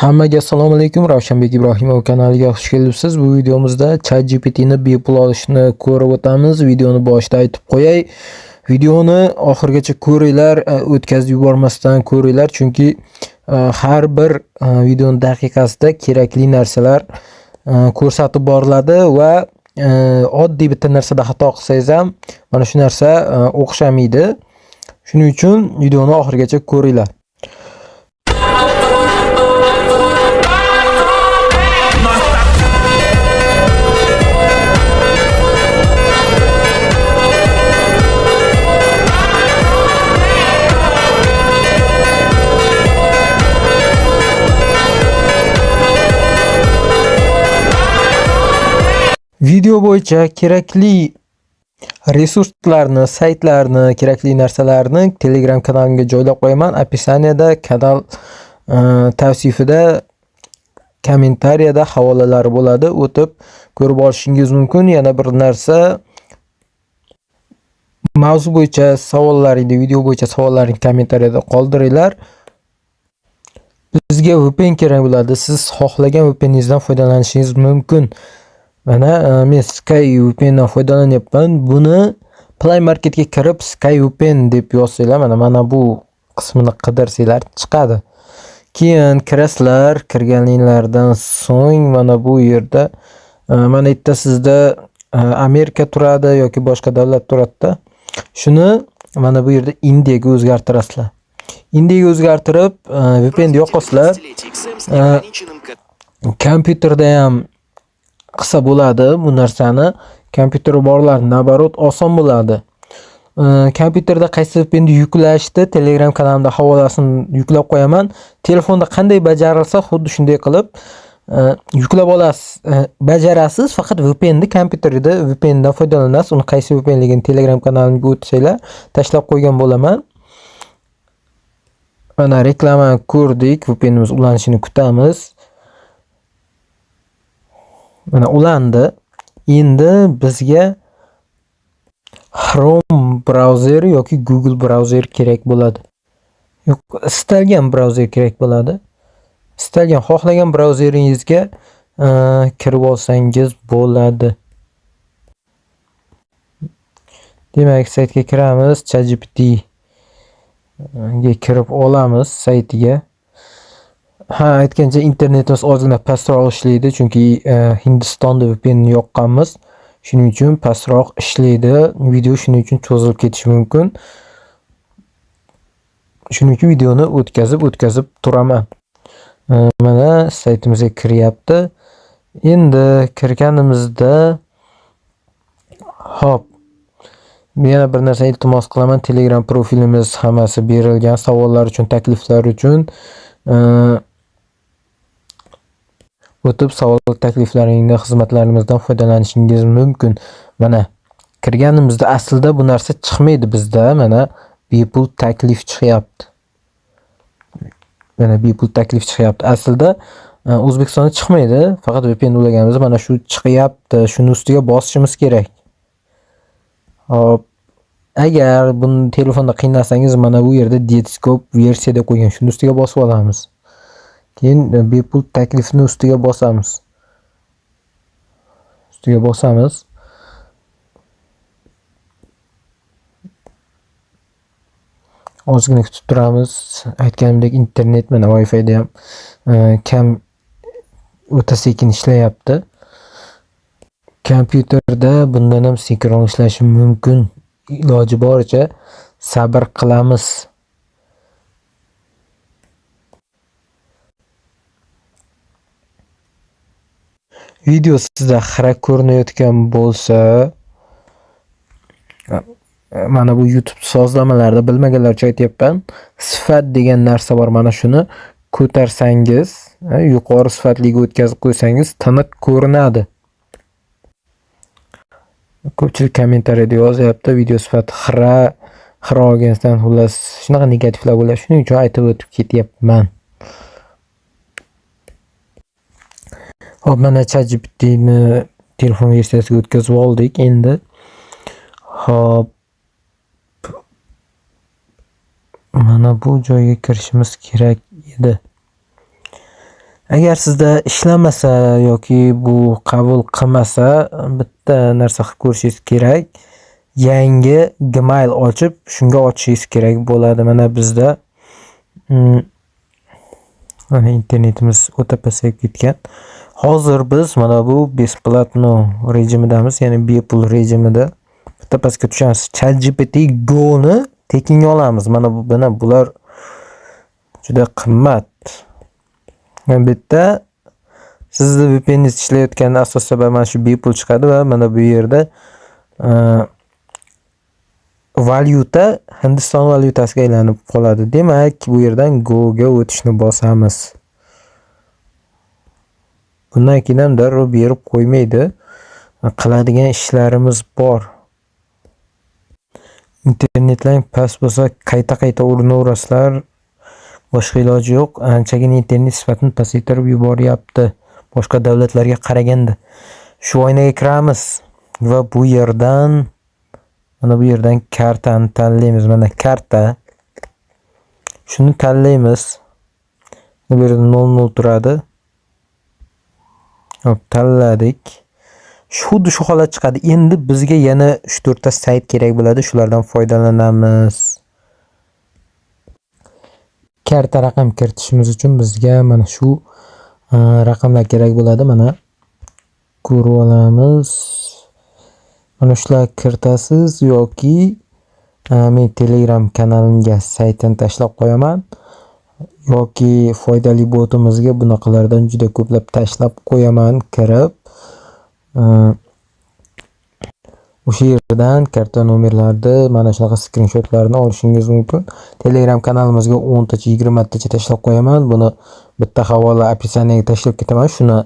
Hammaga assalomu alaykum. Ravshanbek Ibrohimov kanaliga xush kelibsiz. Bu videomizda ChatGPTni bepul olishni ko'rib o'tamiz. Videoni boshida aytib qo'yay. Videoni oxirigacha ko'ringlar, o'tkazib yubormasdan ko'ringlar, chunki har bir videoning daqiqasida kerakli narsalar ko'rsatib boriladi va oddiy bitta narsada xato qilsangiz ham mana shu narsa o'xshamaydi. Shuning uchun videoni oxirigacha ko'ringlar. Video bo'yicha kerakli resurslarni, saytlarni, kerakli narsalarni Telegram kanalimga joylab qo'yaman. Описаниеda, kanal tavsifida, kommentariyada havolalari bo'ladi. O'tib ko'rib olishingiz mumkin. Yana bir narsa, mavzu bo'yicha savollaringni, video bo'yicha savollaringni kommentariyada qoldiringlar. Bizga VPN kerak bo'ladi. Siz xohlagan VPNingizdan foydalanishingiz mumkin. Mana men Sky VPNdan foydalanyapman. Buni Play Marketga kirib Sky VPN deb yozsanglar, mana bu qismini qidirsanglar chiqadi. Keyin kirasizlar, kirganinglardan so'ng mana bu yerda mana yerda sizda Amerika turadi yoki boshqa davlat turadi-da. Shuni mana bu yerda Indiyaga o'zgartirasizlar. Indiyaga o'zgartirib VPN yoqasizlar. Kompyuterda ham qilsa bo'ladi bu narsani. Kompyuteri borlar naborot oson bo'ladi. Kompyuterda qaysi VPNni yuklashni Telegram kanalimda havolasini yuklab qo'yaman. Telefonda qanday bajarilsa xuddi shunday qilib yuklab olasiz, bajarasiz. Faqat VPNni kompyuterda VPNdan foydalanasiz. Uni qaysi VPNligini Telegram kanalimga o'tsanglar tashlab qo'ygan bo'laman. Mana reklamani ko'rdik, VPNimiz ulanishini kutamiz. Mana ulandi. Endi bizga Chrome brauzeri yoki Google brauzeri kerak bo'ladi. Yo'q, istalgan brauzer kerak bo'ladi. Istalgan, xohlagan brauzeringizga kirib olsangiz bo'ladi. Demak, saytga kiramiz, ChatGPT ga kirib olamiz saytiga. Ha, aytgancha internetimiz ozgina pastroq ishlaydi, chunki Hindistonda VPN yoqqanmiz. Shuning uchun pastroq ishlaydi. Video shuning uchun cho'zilib ketishi mumkin. Shuning uchun videoni o'tkazib turaman. Mana saytimizga kiryapti. Endi kirganimizda hop, yana bir narsa iltimos qilaman. Telegram profilimiz hammasi berilgan, savollar uchun, takliflar uchun o'tib savol takliflaringni xizmatlarimizdan foydalanishingiz mumkin. Mana kirganimizda aslida bu narsa chiqmaydi bizda. Mana bepul taklif chiqyapti. Mana bepul taklif chiqyapti. Aslida O'zbekistonda chiqmaydi. Faqat VPN ulaganimizda mana shu chiqyapti. Shuni ustiga bosishimiz kerak. Hop, agar buni telefonda qiynalsangiz mana bu yerda desktop versiya deb qo'ygan. Shuni ustiga bosib olamiz. Keyin bepul taklifni ustiga bosamiz. Ustiga bosamiz. Ozgina kutib turamiz. Aytganimdek internet mana Wi-Fi'da ham kam, o'ta sekin ishlayapti. Kompyuterda bundan ham sekinroq ishlashi mumkin. Iloji boricha sabr qilamiz. Video sizda xira ko'rinayotgan bo'lsa, mana bu YouTube sozlamalarida bilmaganlar uchun aytyapman. Sifat degan narsa bor, mana shuni ko'tarsangiz, yuqori sifatliga o'tkazib qo'ysangiz tiniq ko'rinadi. Ko'pchilik kommentariyada yozyapti, video sifati xira, xira olgansan, xullas shunaqa negativlar bo'ladi. Shuning uchun aytib o'tib ketyapman. Hop, mana ChatGPTni telefon versiyasiga o'tkazib oldik endi. Hop, mana bu joyga kirishimiz kerak edi. Agar sizda ishlamasa yoki bu qabul qilmasa, bitta narsa qilib ko'rishingiz kerak. Yangi Gmail ochib, shunga ochishingiz kerak bo'ladi. Mana bizda mana internetimiz o'ta pasayib ketgan. Hozir biz mana bu бесплатно rejimidamiz, ya'ni bepul rejimida. Bitta pastga tushamiz. ChatGPT Go ni tekinga olamiz. Mana bu, mana bular juda qimmat. Mana bu yerda sizni VPNingiz ishlayotganda asos sabab mana shu bepul chiqadi va mana bu yerda valyuta Hindiston valyutasiga aylanib qoladi. Demak, bu yerdan Go'ga o'tishni bosamiz. Bundan keyin ham darrov berib qo'ymaydi. Qiladigan ishlarimiz bor. Internetlar past bo'lsa, qayta-qayta urinaverasizlar. Boshqa iloji yo'q. Anchagina internet sifatini pasaytirib yuboryapti boshqa davlatlarga qaraganda. Shu oynaga kiramiz va bu yerdan, mana bu yerdan kartani tanlaymiz. Mana karta. Shuni tanlaymiz. Bu yerda 00 turadi. Hop, tanladik. Xuddi shu holat chiqadi. Endi bizga yana 3-4 ta sayt kerak bo'ladi. Shulardan foydalanamiz. Karta raqam kiritishimiz uchun bizga mana shu raqamlar kerak bo'ladi. Mana ko'rib olamiz. Mana shular kiritasiz yoki men Telegram kanalimga saytini tashlab qo'yaman yoki foydali botimizga bunaqalardan juda ko'plab tashlab qo'yaman kirib. O'sha yerdan karta nomerlarni, mana shunaqa skrinshotlarni olishingiz mumkin. Telegram kanalimizga 10 tacha, 20 tacha tashlab qo'yaman. Buni bitta havola описание ga tashlab ketaman. Shuni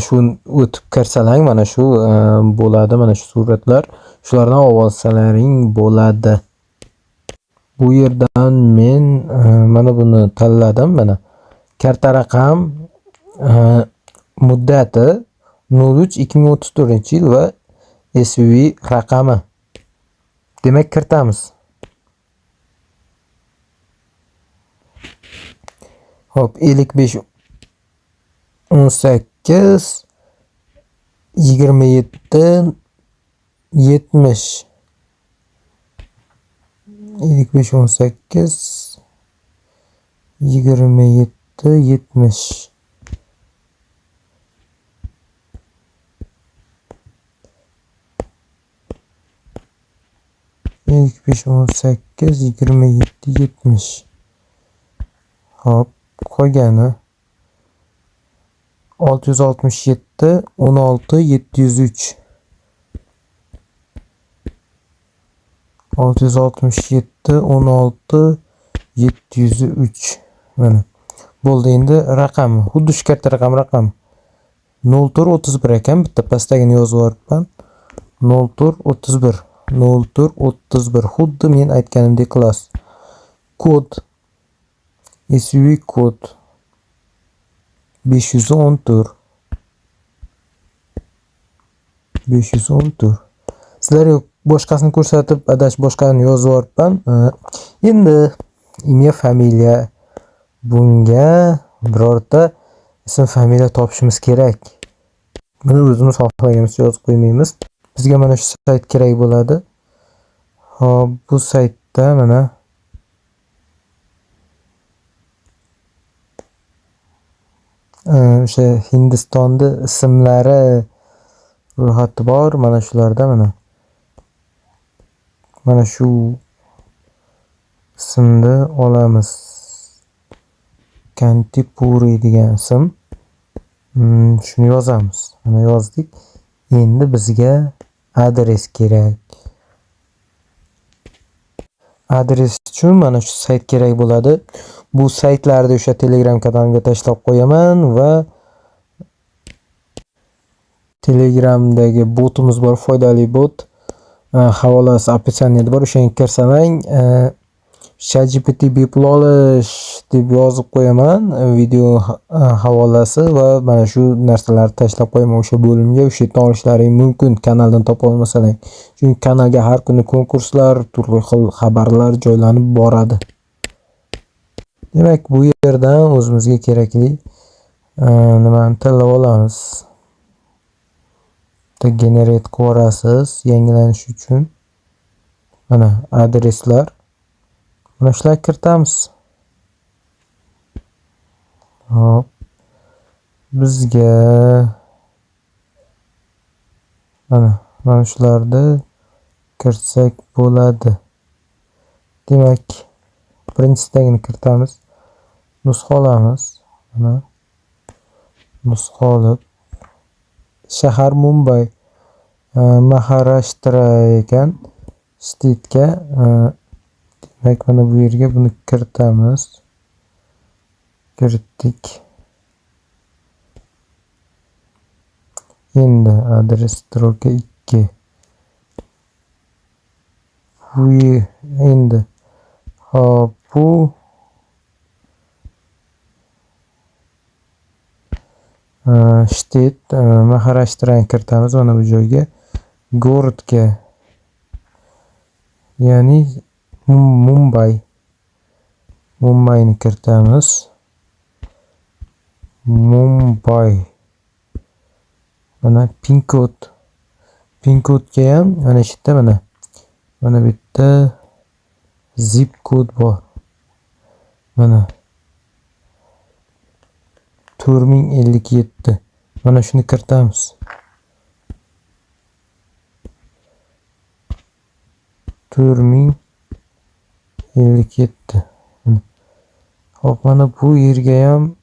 shu o'tib kirsalang, mana shu bo'ladi, mana shu suratlar. Shulardan olib olsalaring bo'ladi. Bu yerdan men mana buni tanladim. Mana karta raqam, muddati 03 2034 yil va CVV raqami. Demak, kiritamiz. Xo'p, 55 18 27 70. 55 18 27 70. 55 18 27 70. Xo'p, qolgani 667 16 703. 667 16 703. Mana. Bo'ldi, endi raqami. Xuddi shu karta raqam 04 31 ekan. Bitta pastdagini yozib yuboribman. 04 31. 04 31. Xuddi men aytganimdek qilasiz. Kod. SUV kod 514. 514. Sizlarga boshqasini ko'rsatib, adashib boshqani yozib yuboribman. Endi имя, familiya, bunga birorta ism familiya topishimiz kerak. Buni o'zimiz xohlaganimizcha yozib qo'ymaymiz. Bizga mana shu sayt kerak bo'ladi. Xo'p, bu saytda mana o'sha Hindistonda ismlari ro'yxati bor. Mana shularda mana shu ismni olamiz. Kantipuri degan ism. Shuni yozamiz. Mana yozdik. Endi bizga adres kerak. Adres uchun mana shu sayt kerak bo'ladi. Bu saytlarni o'sha Telegram kanalimga tashlab qo'yaman va Telegramdagi botimiz bor, foydali bot. Havolasi описание da bor. O'shanga kirsalang, ChatGPT bepul olish deb yozib qo'yaman video havolasi va mana shu narsalarni tashlab qo'yaman o'sha bo'limga. O'sha yerdan olishlaring mumkin kanaldan topa olmasalang. Chunki kanalga har kuni konkurslar, turli xil xabarlar joylanib boradi. Demak, bu yerdan o'zimizga kerakli Nimani tanlab olamiz. Bitta generate qilib yuborasiz yangilanish uchun. Mana adreslar. Mana shularni kiritamiz. Hop. Bizga mana shularni kiritsak bo'ladi. Demak, birinchisidagini kiritamiz. Nusxa olamiz. Mana nusxa olib, shahar Mumbay, Maharashtra ekan. State'ga, demak, mana bu yerga buni kiritamiz. Kiritdik. Endi adres stroka 2. Bu endi hop, bu state Maharashtrani kiritamiz mana bu joyga. Gorodga, ya'ni Mumbay. Mumbayni kiritamiz. Mumbay. Mana pin kod. Pin kodga ham mana shu yerda mana bu yerda zip kod bor. Mana 4057. Mana shuni kiritamiz. 4057. Hop, mana bu yerga ham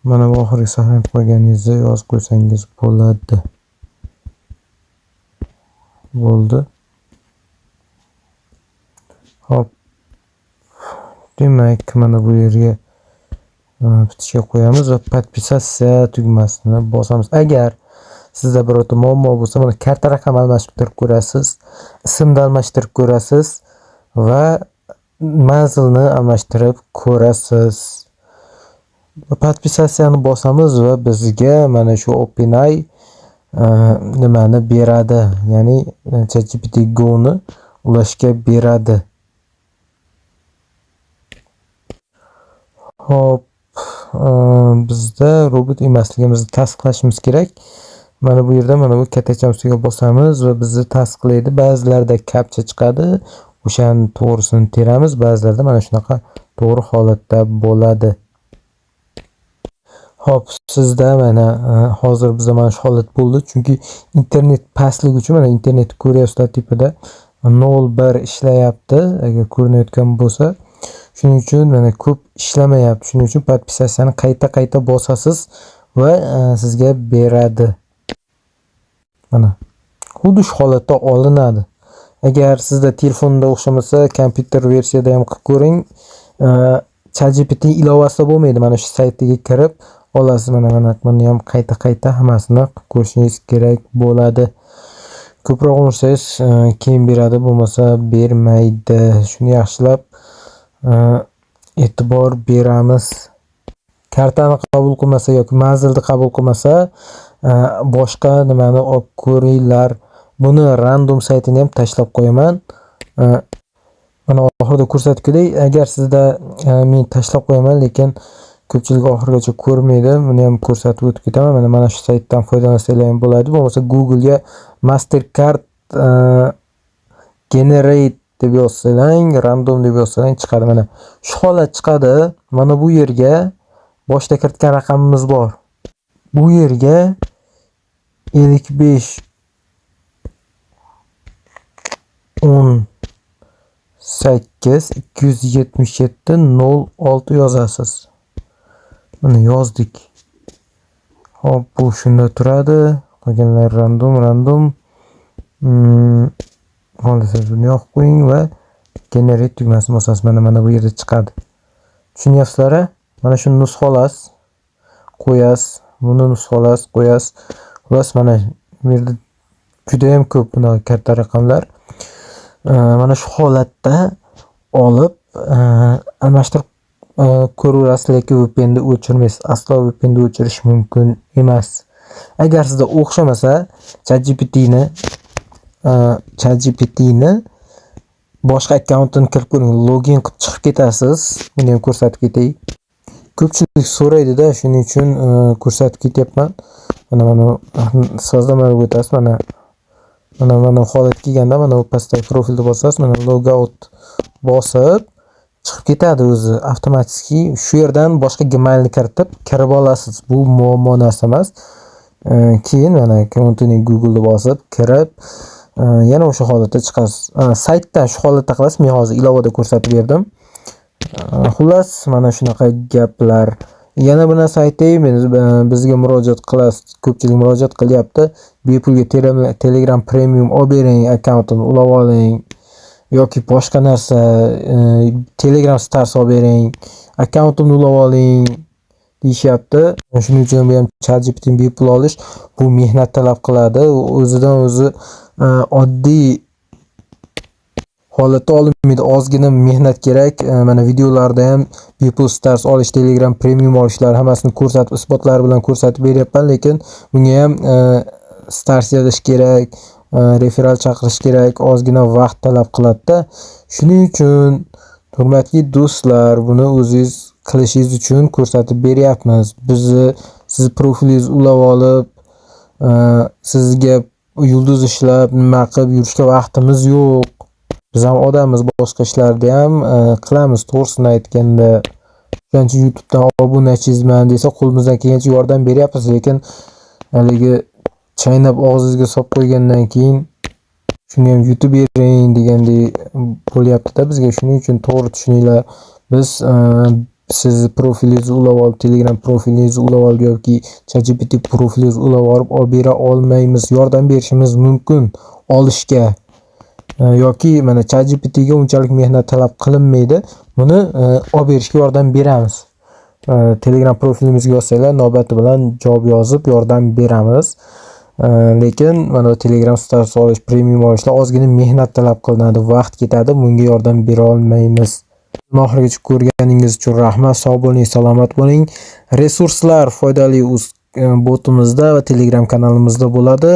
mana bu oxirgi saqlanib qolganingizni yozib qo'ysangiz bo'ladi. Bo'ldi. Hop. Demak, mana bu yerga bitishga qo'yamiz va podpisatsiya tugmasini bosamiz. Agar sizda birorta muammo bo'lsa, mana karta raqam almashtirib ko'rasiz, ismni almashtirib ko'rasiz va manzilni almashtirib ko'rasiz. Podpisatsiyani bosamiz va bizga mana shu OpenAI nimani beradi, ya'ni ChatGPT Go'ni ulashga beradi. Hop, bizda robot emasligimizni tasdiqlashimiz kerak. Mana bu yerda mana bu kattacha ustiga bosamiz va bizni tasdiqlaydi. Ba'zilarda captcha chiqadi, o'shani to'g'risini teramiz, ba'zilarda mana shunaqa to'g'ri holatda bo'ladi. Hop, sizda mana hozir bizda mana shu holat bo'ldi, chunki internet pastligi uchun mana internet ko'ryapsizlar, tepada 0.1 ishlayapti, agar ko'rinayotgan bo'lsa. Shuning uchun mana ko'p ishlamayapti. Shuning uchun podpisatsiyani qayta-qayta bosasiz va sizga beradi. Mana xuddi shu holatda olinadi. Agar sizda telefonda o'xshamasa, kompyuter versiyada ham qilib ko'ring. ChatGPT ilovasida bo'lmaydi. Mana shu saytiga kirib olasiz. Mana buni ham qayta-qayta hammasini qilib ko'rishingiz kerak bo'ladi. Ko'proq ursangiz keyin beradi, bo'lmasa bermaydi. Shuni yaxshilab e'tibor beramiz. Kartani qabul qilmasa yoki manzilni qabul qilmasa, boshqa nimani olib ko'ringlar. Buni random saytini ham tashlab qo'yaman. Mana oxirida ko'rsatib kelay. Agar sizda men tashlab qo'yaman, lekin ko'pchilik oxirigacha ko'rmaydi. Buni ham ko'rsatib o'tib ketaman. Mana shu saytdan foydalansanglar ham bo'ladi. Bo'lmasa Google'ga Mastercard generate deb yozsang, random deb yozsang chiqadi. Mana shu holat chiqadi. Mana bu yerga boshda kiritgan raqamimiz bor. Bu yerga 55 18 277 06 yozasiz. Mana yozdik. Hop, bu shunda turadi. Qolganlar random. Xohlasangiz buni yoqib qo'ying va generate tugmasini bosasiz. Mana bu yerda chiqadi. Tushunyapsizlar-a? Mana shuni nusxa olasiz, qo'yasiz, buni nusxa olasiz, qo'yasiz. Xullas, mana bu yerda juda ham ko'p bunaqa katta raqamlar. Mana shu holatda olib almashtirib ko'raverasiz, lekin VPNni o'chirmaysiz. Aslo VPNni o'chirish mumkin emas. Agar sizda o'xshamasa, ChatGPTni boshqa akkauntini kirib ko'ring, login qilib chiqib ketasiz. Buni ham ko'rsatib ketay. Ko'pchilik so'raydi-da, shuning uchun ko'rsatib ketyapman. Mana создать ga o'tasiz, mana holat kelganda mana bu pastdagi profilni bosasiz, mana logout bosib chiqib ketadi o'zi avtomatik. Shu yerdan boshqa Gmailni kiritib kirib olasiz. Bu muammo narsa emas. Keyin mana Continue Google'ni bosib kirib, yana o'sha holatda chiqasiz. Saytdan shu holatda qilasiz. Men hozir ilovada ko'rsatib berdim. Xullas, mana shunaqa gaplar. Yana bir narsa aytay, bizga murojaat qilasiz, ko'pchilik murojaat qilyapti. Bepulga Telegram Premium olib bering, akkauntini ulab oling yoki boshqa narsa, Telegram Stars olib bering, akkauntimni ulab oling deyishyapti. Shuning uchun bu ham ChatGPTni bepul olish bu mehnat talab qiladi. O'zidan o'zi oddiy holatda olinmaydi. Ozgina mehnat kerak. Mana videolarda ham bepul Stars olish, Telegram Premium olishlar hammasini ko'rsatib, isbotlar bilan ko'rsatib beryapman, lekin bunga ham Stars yig'ish kerak, referral chaqirish kerak, ozgina vaqt talab qiladi-da. Shuning uchun, hurmatli do'stlar, buni o'zingiz qilishingiz uchun ko'rsatib beryapmiz. Bizni sizni profilingizni ulab olib, sizga yulduz ishlab, nima qilib yurishga vaqtimiz yo'q. Biz ham odammiz, boshqa ishlarni ham qilamiz, to'g'risini aytganda. O'shaning uchun YouTubedan obunachiyman desa, qo'limizdan kelgancha yordam beryapmiz, lekin haligi chaynab og'zingizga solib qo'ygandan keyin shuni ham yutib bering degandek bo'lyapti-da bizga. Shuning uchun to'g'ri tushuninglar. Biz sizni profilingizni ulab olib, Telegram profilingizni ulab olib yoki ChatGPT profilingizni ulab olib olib bera olmaymiz. Yordam berishimiz mumkin olishga. Yoki mana ChatGPTga unchalik mehnat talab qilinmaydi. Buni olib berishga yordam beramiz. Telegram profilimizga yozsanglar, navbati bilan javob yozib yordam beramiz. Lekin mana bu Telegram Stars olish, Premium olishda ozgina mehnat talab qilinadi, vaqt ketadi. Bunga yordam bera olmaymiz. Oxirigacha ko'rganingiz uchun rahmat. Sog' bo'ling, salomat bo'ling. Resurslar foydali uz botimizda va Telegram kanalimizda bo'ladi.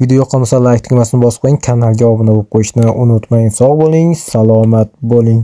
Video yoqqan bo'lsa, layk tugmasini bosib qo'ying, kanalga obuna bo'lib qo'yishni unutmang. Sog' bo'ling, salomat bo'ling.